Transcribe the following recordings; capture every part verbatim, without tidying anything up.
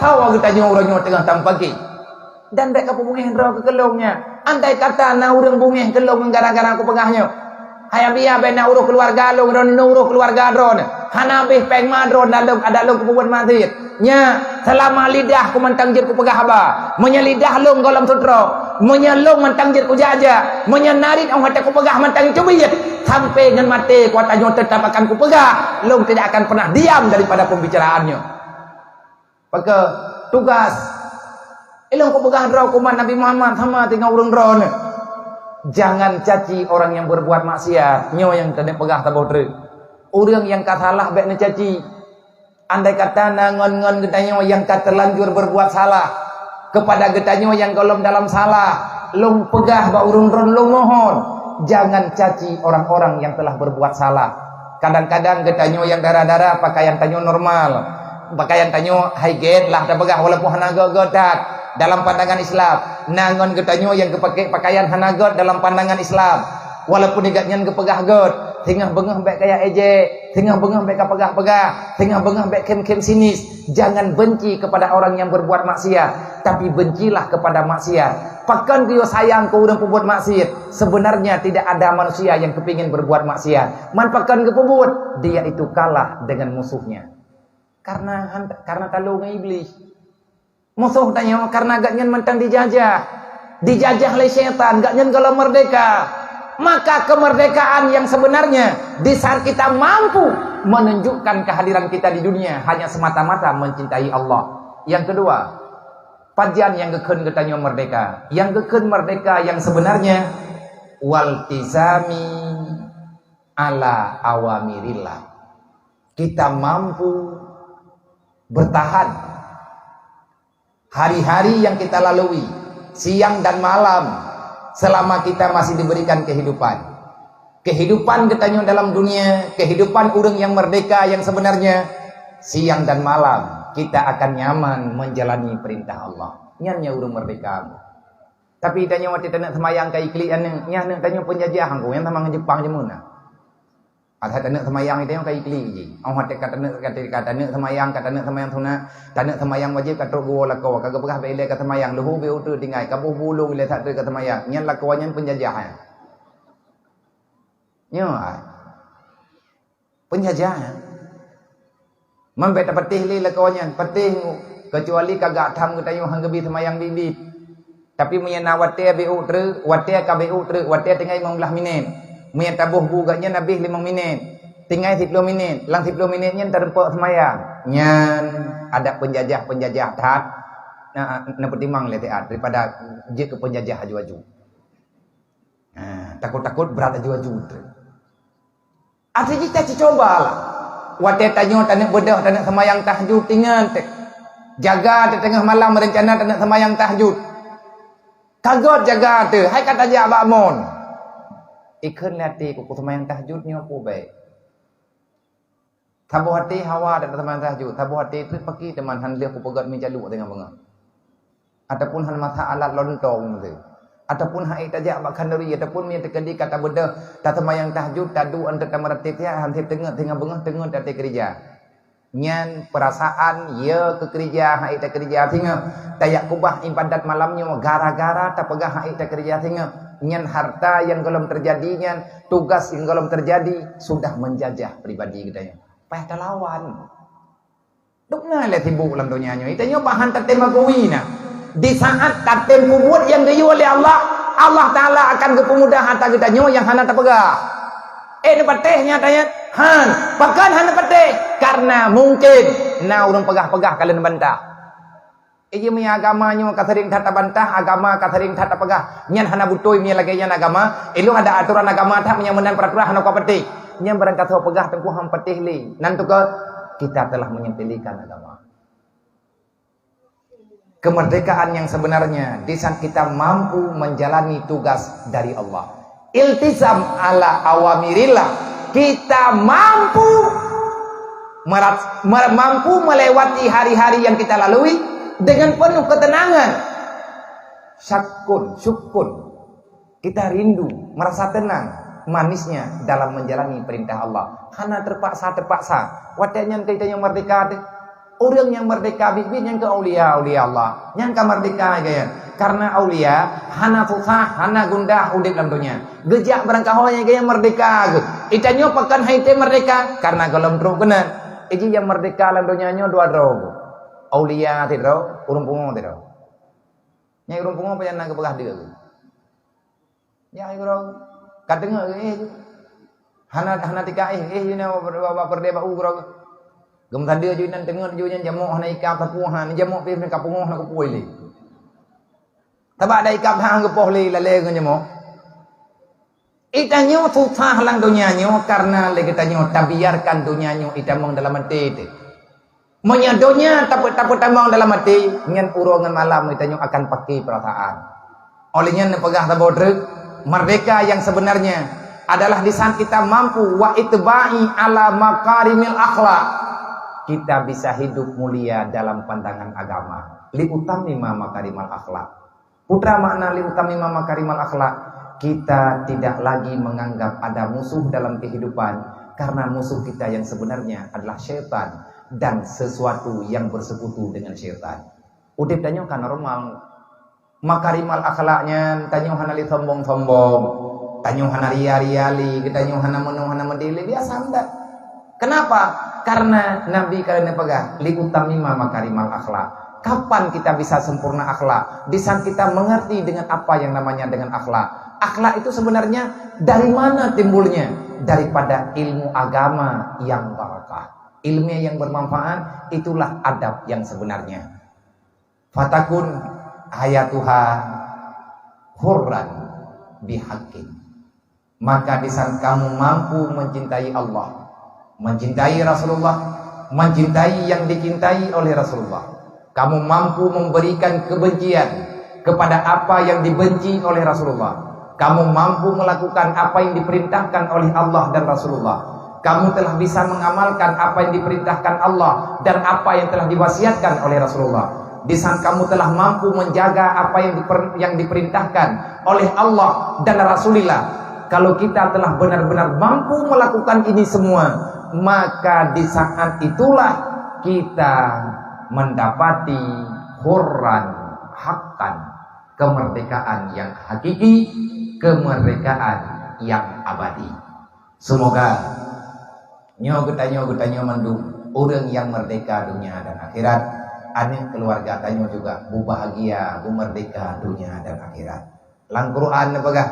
Tho geutanyoe uroe nyoe teungoh tampaki. Dan bék kapeubungéh droe keu lôn nyan. Andai kata na ureuëng bungéh keu lôn gara-gara kupeugah nyoe, hai Abi, bék na uroh keuluwarga lôn, droeneuh uroh keuluwarga droeneuh. Hana habéh péng ma droeneuh adak lôn, adak lôn kupeubuet maksiet. Nyan, seulama lidah ku mantong jeuet kupeugah haba. Meunyoe lidah lôn gohlom sutroe, meunyoe lôn mantong jeuet kujak-jak, meunyoe narit 'oh watée kupeugah mantong cubiet, sampai ngon maté ku ata nyoe teutap akan kupeugah, lôn tidak akan pernah diam daripada pembicaraan nyoe. Pakon tugas ilôn kupeugah droe umat Nabi Muhammad sama teungoh ureuëng droeneuh. Jangan caci orang yang berbuat maksiat. Nyoe nyang taneuk peugah saboh treuk. Ureuëng nyang ka salah bék neucaci. Andai kata na ngon-ngon geutanyoe nyang ka terlanjur berbuat salah, kepada geutanyoe nyang gohlom dalam salah, lôn peugah bak ureuëng droeneuh, lôn mohon, jangan caci orang-orang yang telah berbuat salah. Kadang-kadang geutanyoe nyang dara-dara pakaian tanyoe normal. Pakaian tanyoe hai gét lah tapeugah walaupun hana gét-gét that dalam pandangan Islam. Na ngon geutanyoe nyang geupakai pakaian hana gét dalam pandangan Islam. Walaupun gobnyan geupeugah gét, singoh beungoh bék kaya ejek, singoh beungoh bék kapeugah-peugah, singoh beungoh bék khém-khém sinis. Jangan benci kepada orang yang berbuat maksiat, tapi bencilah kepada maksiat. Pakon geuyue sayang keu ureuëng peubuet maksiat? Sebenarnya tidak ada manusia yang kepingin berbuat maksiat. Man pakon geupeubuet, dia itu kalah dengan musuhnya. Karena han-, karena talo ngon Iblih. Musuh tanyoe karena gobnyan mantong dijajah. Dijajah lé syaitan, gobnyan gohlom merdeka. Maka kemerdekaan yang sebenarnya di saat kita mampu menunjukkan kehadiran kita di dunia hanya semata-mata mencintai Allah. Yang kedua, pajan nyang geukheun geutanyoe merdeka? Nyang geukheun merdeka yang sebenarnya, waltizami ala awamirillah. Kita mampu bertahan hari-hari yang kita lalui, siang dan malam, selama kita masih diberikan kehidupan. Kehidupan geutanyoe dalam dunia, kehidupan ureuëng yang merdeka yang sebenarnya, siang dan malam kita akan nyaman menjalani perintah Allah. Nyan nyang ureuëng merdeka. Tapi tanyoe watée taneuk seumayang ka iklik aneuk, nyan aneuk tanyoe peunjajah anggô nyang sama ngon Jepang jameun na. Asai taneuk seumayang tanyoe ka iklik jih. Oh watée ka taneuk, ka taneuk seumayang, ka taneuk seumayang sunat, taneuk seumayang wajéb ka trok geuwoe lakoe, ka geupeugah bék ilée ka seumayang, leuhô bék uteue tinggai, ka boh bulong ilée that treuk ka seumayang. Nyan lakoe nyan peunjajah nyan. Nyoe ai. Peunjajah. Man bék tapatéh lé lakoe nyan, patéh ngu, keucuali ka gak tham geutanyoe han geubi seumayang biet-biet. Tapi meunyoe na watée bék u treuk, watée ka bék u treuk, watée tinggai limong blaih minét. Meunyoe taboh bu gak nyan habéh limong minét, tinggai siploh minét, lam siploh minét nyan tarumpok seumayang. Nyan adak peunjajah-peunjajah that na, na peutimang lé siat daripada jeuet keu peunjajah aju-aju. Ha, takot-takot brat aju-aju treuk. Até jih tacucoba lah. Watée tanyoe taneuk beudôh, taneuk seumayang tahajud, ingat teuh. Jaga teuh teungoh malam meurencana taneuk seumayang tahajud. Ka gét jaga teuh, hai ka tajak bak mon. Ikheun lé até ku, ku seumayang tahajud nyoe peue bék. Saboh até hawa taneuk seumayang tahajud, saboh até treuk paki teuma han lheueh kupeugét meucaluk teungoh beungoh. Ataupun han masak alat lontong tu. Ataupun han ék tajak bak khanduri, ataupun meunyoe teukeudi ka tabeudôh, taseumayang tahajud, taduek anteuk tameuratéb siat, han sép teungeut, singoh beungoh teungeut até keurija. Nyan peurasaan, ya, keu keurija han ék takeurija singoh. Tajak keubah iébadat malam nyoe gara-gara tapeugah han ék takeurija singoh. Nyan harta nyang gohlom teujadi nyan, tugas nyang gohlom teujadi sudah meunjajah pribadi geutanyoe. Payah talawan. Dum na lé sibuk lam donya nyoe. Geutanyoe bah han tatem meukawi na. Di saat tatem peubuet nyang geuyue lé Allah, Allah Taala akan geupeumudah ata geutanyoe nyang hana tapeugah. Eh, neupatéh nyan tanyét? Han. Pakon han neupatéh? Karena mungkin na ureuëng peugah-peugah ka lheueh neubantah. Eh, jih meunyoe agama nyoe ka sering that tabantah, agama ka sering that tapeugah. Nyan hana beutôi meunyoe lagée nyan agama. Ilong ada aturan agama that meunyoe meunan peuraturan hana kupatéh. Nyan barang kasoe peugah teungku han patéh lé. Nan teuka kita telah menyepelekan agama. Kemerdekaan yang sebenarnya di saat kita mampu menjalani tugas dari Allah. Iltizam ala awamirillah. Kita mampu merat-, mer-, mampu melewati hari-hari yang kita lalui dengan penuh ketenangan. Syakun, syukun. Kita rindu, merasa tenang, manisnya dalam menjalani perintah Allah. Hana terpaksa-terpaksa. Watée nyan kita nyang merdeka teuh. Ureuëng nyang merdeka biet-biet nyang keu aulia-aulia Allah. Nyang ka merdeka gaya. Karena aulia hana susah, hana gundah udeb lam donya. Geujak barangkaho nyang gaya merdeka geuh. Itanyoe pakon hai teu merdeka? Karena gohlom trok keunan. Iji nyang merdeka lam donya nyoe dua droe geuh. Aulia sidroe, ureuëng pungo sidroe. Nyang ureuëng pungo pajan na geupeugah deuek geuh. Ya, hai gurau. Ka teungeut geuh, eh, ju. Hana, hana tika, eh, eh, ju na bak, bak, bak peureudèe bak u gurau geuh. Geumeusadeue ju inan teungeut ju nyan jamok hana ikab sapeue, ha, ni jamok pih ka pungoh na kupuih lé. Sabab ada ikab hang geupoh lé lalé ngon jamok. Itanyoe susah lam donya nyoe karena lé geutanyoe tabiarkan donya nyoe itamong dalam até teuh. Meunyoe donya tapeu-, tapeutamong dalam até, ngon uroe ngon malam geutanyoe akan paké peurasaan. Oleh nyan neupeugah saboh treuk, merdeka yang sebenarnya adalah di saat kita mampu wa itba'i ala makarimil akhlak. Kita bisa hidup mulia dalam pandangan agama. Li utammima makarimal akhlak. Putra makna li utammima makarimal akhlak, kita tidak lagi menganggap ada musuh dalam kehidupan, karena musuh kita yang sebenarnya adalah syaitan dan sesuatu yang bersekutu dengan syaitan. Udeb tanyoe ka normal. Makarimal akhlak nyan tanyoe hana lé sombong-sombong, tanyoe hana ria-ria lé, geutanyoe hana meunoe hana meudeh lé, biasa meunan. Kenapa? Karena Nabi ka lheueh neupeugah, "Li utammima makarimal akhlak." Kapan kita bisa sempurna akhlak? Di saat kita mengerti dengan apa yang namanya dengan akhlak. Akhlak itu sebenarnya dari mana timbulnya? Daripada ilmu agama yang barakah. Ilmu yang bermanfaat, itulah adab yang sebenarnya. Fatakun hayatuha hurran bihaqqin. Maka di saat kamu mampu mencintai Allah, mencintai Rasulullah, mencintai yang dicintai oleh Rasulullah, kamu mampu memberikan kebencian kepada apa yang dibenci oleh Rasulullah, kamu mampu melakukan apa yang diperintahkan oleh Allah dan Rasulullah, kamu telah bisa mengamalkan apa yang diperintahkan Allah dan apa yang telah diwasiatkan oleh Rasulullah. Di saat kamu telah mampu menjaga apa yang diper-, yang diperintahkan oleh Allah dan Rasulullah, kalau kita telah benar-benar mampu melakukan ini semua, maka di saat itulah kita mendapati hurran haqqan, kemerdekaan yang hakiki, kemerdekaan yang abadi. Semoga nyoe geutanyoe, geutanyoe mandum ureuëng nyang merdeka dunia dan akhirat, aneuk keluarga tanyoe juga beubahagia, beumerdeka dunia dan akhirat. Lam Quran neupeugah,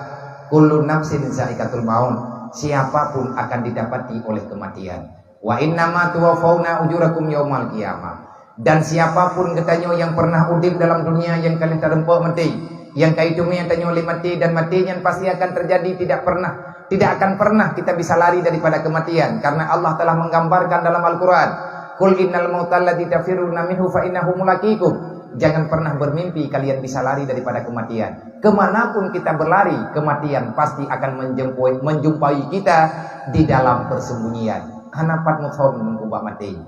"Kullu nafsin zaikatul maut," siapapun akan didapati oleh kematian. "Wa innama tuwaffauna ujurakum yaumal qiyamah." Dan siapapun geutanyoe nyang pernah udeb dalam dunia nyang ka lheueh tareumpok maté, nyang ka itume tanyoe lé maté, dan maté nyan pasti akan terjadi, tidak pernah, tidak akan pernah kita bisa lari daripada kematian, karena Allah telah menggambarkan dalam Al-Quran, "Qul innal mautal ladzi tafirruna minhu fa innahu mulaqikum." Jangan pernah bermimpi kalian bisa lari daripada kematian. Kemanapun kita berlari, kematian pasti akan menjemput, menjumpai kita di dalam persembunyian. Hana pat muphom nunggu bak maté.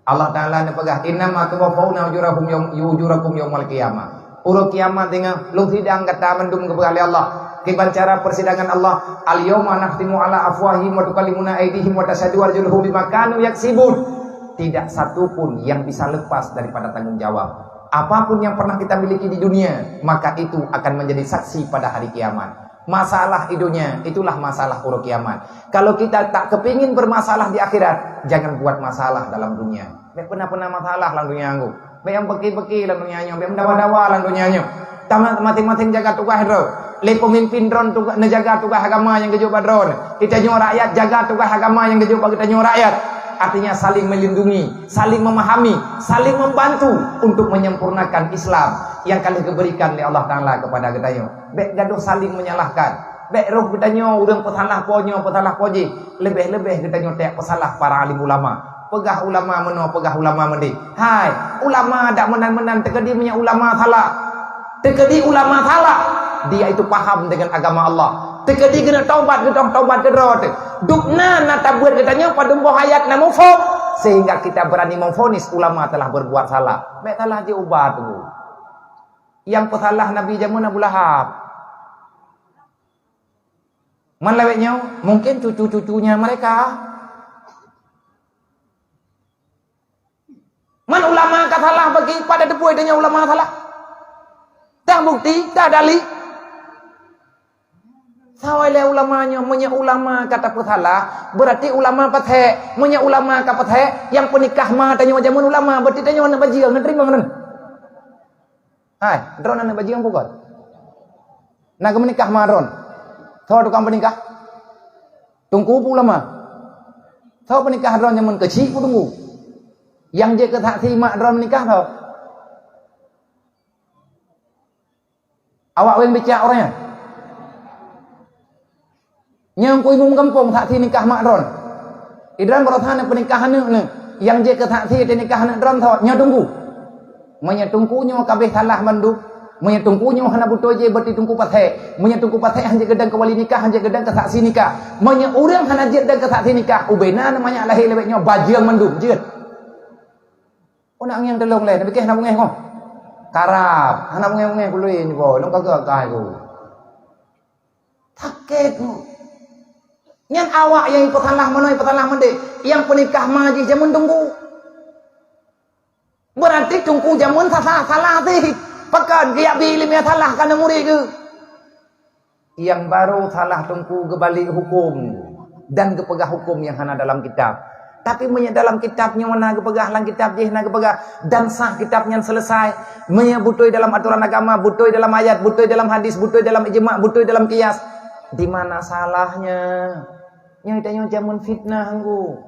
Allah Ta'ala neupeugah, "Innama tuwaffauna ujurahum yaum, ujurakum yaumal qiyamah." Uroe kiamat teungoh, lôn sidang gata mandum geupeugah lé Allah. Kiban cara persidangan Allah, "Al-yauma nakhtimu ala afwahihim wa tukallimuna aidihim wa tasyhadu arjuluhum bima kanu yaksibun." Tidak satu pun yang bisa lepas daripada tanggung jawab. Apapun yang pernah kita miliki di dunia, maka itu akan menjadi saksi pada hari kiamat. Masalah di dunia, itulah masalah uroe kiamat. Kalau kita tak kepingin bermasalah di akhirat, jangan buat masalah dalam dunia. Bèk pernah-pernah masalah lam dunia nyoe. Bèk nyang beuki-beuki lam dunia nyoe, bèk meudawa-dawa lam dunia nyoe. Tamat masing-masing jaga tugaih droe. Lé peumimpin droe tuga-, neujaga tugaih agama nyang geujok bak droe. Geutanyoe rakyat jaga tugaih agama nyang geujok bak geutanyoe rakyat. Artinya saling melindungi, saling memahami, saling membantu untuk menyempurnakan Islam yang ka lheueh geuberikan lé Allah Ta'ala kepada geutanyoe. Bèk gadoh saling menyalahkan. Bèk roh geutanyoe ureuëng peusalah po nyoe, peusalah po jih. Leubeh-leubeh geutanyoe tak peusalah para alim ulama. Peugah ulama meunoe, peugah ulama meudeh. Hai, ulama dak meunan-meunan teukeudi meunyoe ulama salah. Teukeudi ulama salah, dia itu paham dengan agama Allah. Teukeudi keuneuk taubat, geutong taubat keudroe teuh. Dubna na tabeuet geutanyoe padum boh ayat na muphom, sehingga kita berani memvonis ulama telah berbuat salah. Bèk salah jih ubat tu. Nyang peusalah Nabi jameun Abu Lahab. Man lawét nyoe, mungkin cucu-cucunya mereka. Man ulama Salah bagi pada teupeue tanyoe ulama salah. Dah bukti, dah dalil. Sawa lé ulama nyoe, meunyoe ulama ka tapeusalah, berarti ulama pathé. Meunyoe ulama ka pathé, nyang peunikah ma tanyoe jameun ulama, berarti tanyoe aneuk bajeueng, na teurimong nyan. Hai, droeneuh aneuk bajeueng peue kon? Na geumeunikah ma droeneuh? Soe tukang peunikah? Teungku peue ulama? Soe peunikah droeneuh jameun keuchik peue teungku? Nyang jeuet keu saksi mak droeneuh meunikah soe? Awak wéng bicak uroe nyan. Nyang ku imeum gampông saksi nikah mak droeneuh. Idroeneuh baroesa na peunikah aneuk neuh. Nyang jeuet keu saksi teunikah aneuk droeneuh soe? Nyoe teungku. Meunyoe teungku nyoe ka abéh salah mandum, meunyoe teungku nyoe hana beutôi jih, berarti teungku pathé. Meunyoe teungku pathé, han jeuet geudong keu wali nikah, han jeuet geudong keu saksi nikah. Meunyoe ureuëng hana jeuet dong keu saksi nikah, ubena na manyak lahé lewat nyoe bajeueng mandum jeuet. Oh, nak ngieng teulông lé, tapi keh na beungéh koh. Karab, hana beungéh-beungéh pului nyoe boh, lông ka geuh kai ku. Sakét ku. Nyan awak nyang ipeusalah meunoe, ipeusalah meudéh. Nyang peunikah ma jih jameun teungku. Berarti teungku jameun salah, salah sih. Pakon geujak bi ileumèe salah kana murit geuh. Nyang barô salah teungku geubalik huköm dan geupeugah huköm nyang hana dalam kitab. Tapi meunyoe dalam kitab nyoe na geupeugah, lam kitab jih na geupeugah, dan sah kitab nyan selesai. Meunyoe beutôi dalam atoran agama, beutôi dalam ayat, beutôi dalam hadis, beutôi dalam ijma, beutôi dalam qiyas, di mana salahnya? Nyoe tanyoe jameun fitnah ngku.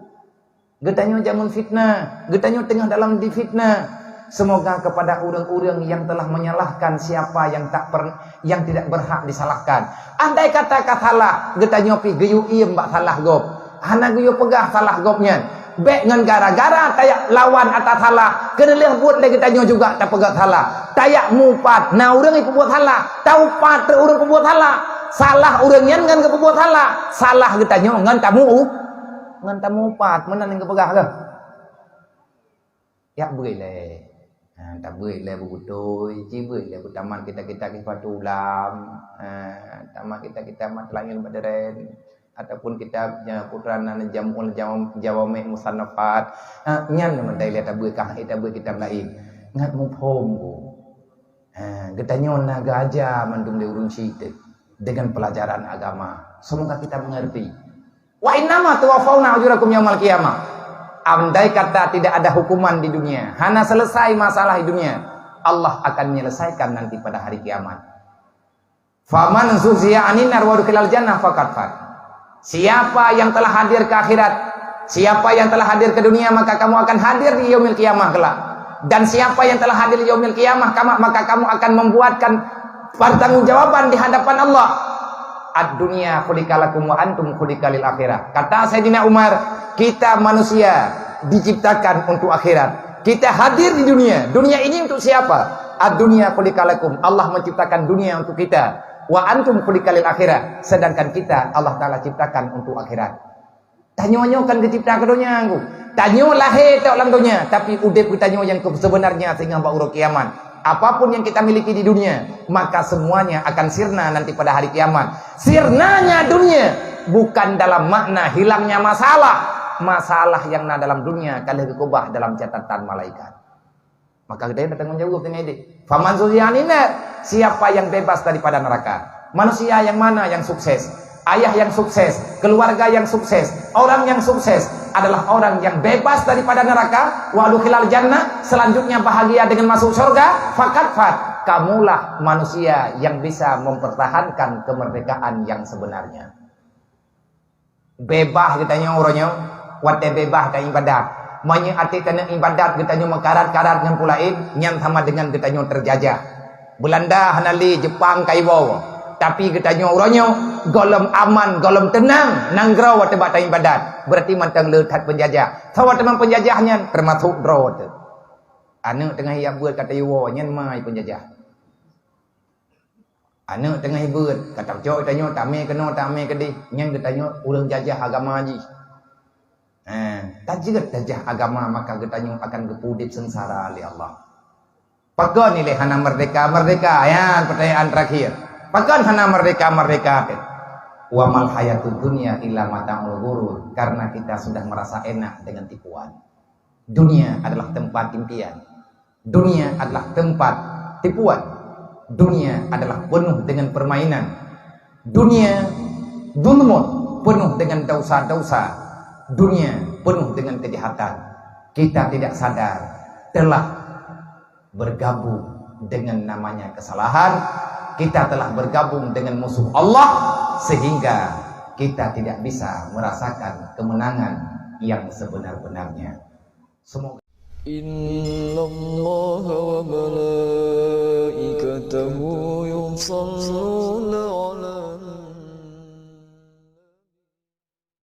Geutanyoe jameun fitnah, geutanyoe teungoh dalam difitnah. Semoga kepada ureuëng-ureuëng yang telah menyalahkan siapa yang tak per-, yang tidak berhak disalahkan. Andai kata ka salah, geutanyoe pih geuyue iem bak salah gob. Hana geuyue peugah salah gob nyan. Bék ngon gara-gara tajak lawan ata salah, keuneulheueh buet lé geutanyoe juga tapeugah salah. Tajak mupat, na ureuëng ipeubuet salah, taupat trok ureuëng peubuet salah. Salah ureuëng nyan ngon geupeubuet salah, salah geutanyoe ngon tamu-, ngon tamupat, meunan nyang geupeugah keuh. Yak beuet lé. Ha, tabeuet lé beubeutôi, ci beuet lé beutamat kitab-kitab Kifayatuhul Ulam, ha, tamat kitab-kitab Matla'ul Badarain, ataupun kitab, ya, putra nan Jam'ul Jawam-, Jawami' Musannafat. Ha, nyan mantong lé tabeuet kah, eh, tabeuet kitab laén. Ngat muphom ku. Ha, geutanyoe na geuaja mandum lé ureuëng syiek dengan pelajaran agama. Semoga kita mengerti. Wa innama tuwaffawna ujurakum yaumal qiyamah. Andai kata tidak ada hukuman di dunia, hana selesai masalah di dunia, Allah akan menyelesaikan nanti pada hari kiamat. Faman zuhziha 'anin nar wa udkhilal jannah faqad faz. Siapa yang telah hadir ke akhirat, siapa yang telah hadir ke dunia, maka kamu akan hadir di yaumil qiyamah kelak. Dan siapa yang telah hadir di yaumil qiyamah, kama-, maka kamu akan membuatkan pertanggungjawaban di hadapan Allah. Ad-dunya khuliqa lakum wa antum khuliqa lil akhirah. Kata Sayyidina Umar, kita manusia diciptakan untuk akhirat. Kita hadir di dunia. Dunia ini untuk siapa? Ad-dunya khuliqa lakum. Allah menciptakan dunia untuk kita. Wa antum khuliqa lil akhirah. Sedangkan kita, Allah Taala ciptakan untuk akhirat. Tanyoe nyoe kan geucipta keu donya ngku. Tanyoe lahé tok lam donya, tapi udeb geutanyoe nyang keu-, sebenarnya singoh bak uroe kiamat. Apapun yang kita miliki di dunia, maka semuanya akan sirna nanti pada hari kiamat. Sirnanya dunia bukan dalam makna hilangnya masalah. Masalah yang na dalam dunia ka lheueh geukeubah dalam catatan malaikat. Maka geutanyoe na tanggung jaweueb teungoh deh. Faman zuhziha 'anin nar, siapa yang bebas daripada neraka? Manusia yang mana yang sukses? Ayah yang sukses, keluarga yang sukses, orang yang sukses adalah orang yang bebas daripada neraka, wa udkhilal jannah, selanjutnya bahagia dengan masuk surga, faqad faz. Kamulah manusia yang bisa mempertahankan kemerdekaan yang sebenarnya. Beubaih geutanyoe uroe nyoe, watée beubaih taibadat. Meunyoe até taneuk ibadat geutanyoe meukarat-karat ngon peue laén, nyan sama deungon geutanyoe teujajah. Beulanda hana lé, Jeupang ka iwoe, tapi geutanyoe uroe nyoe gohlom aman, gohlom teunang nanggroe watée bak taibadat. Beurati mantong le that peunjajah. Soe teuma peunjajah nyan? Teumasok droe teuh. Aneuk teungoh ijak beuet ka tayue woe, nyan ma peunjajah. Aneuk teungoh ibeuet, ka tacok tanyoe tamé keunoe tamé keudeh, nyan geutanyoe ureuëng jajah agama jih. Eh, tajeuet tajah agama, maka geutanyoe akan geupeuudeb seungsara lé Allah. Pakon ilée hana merdeka? Merdeka, nyan pertanyaan terakhir. Pakon hana merdeka? Merdeka, wa mal hayatud dunya illa mata'ul ghurur, karena kita sudah merasa enak dengan tipuan. Dunia adalah tempat impian. Dunia adalah tempat tipuan. Dunia adalah penuh dengan permainan. Dunia zulmun, penuh dengan dosa-dosa. Dunia penuh dengan kejahatan. Kita tidak sadar telah bergabung dengan namanya kesalahan. Kita telah bergabung dengan musuh Allah, sehingga kita tidak bisa merasakan kemenangan yang sebenar-benarnya. Semoga إن الله وملائكته يصلون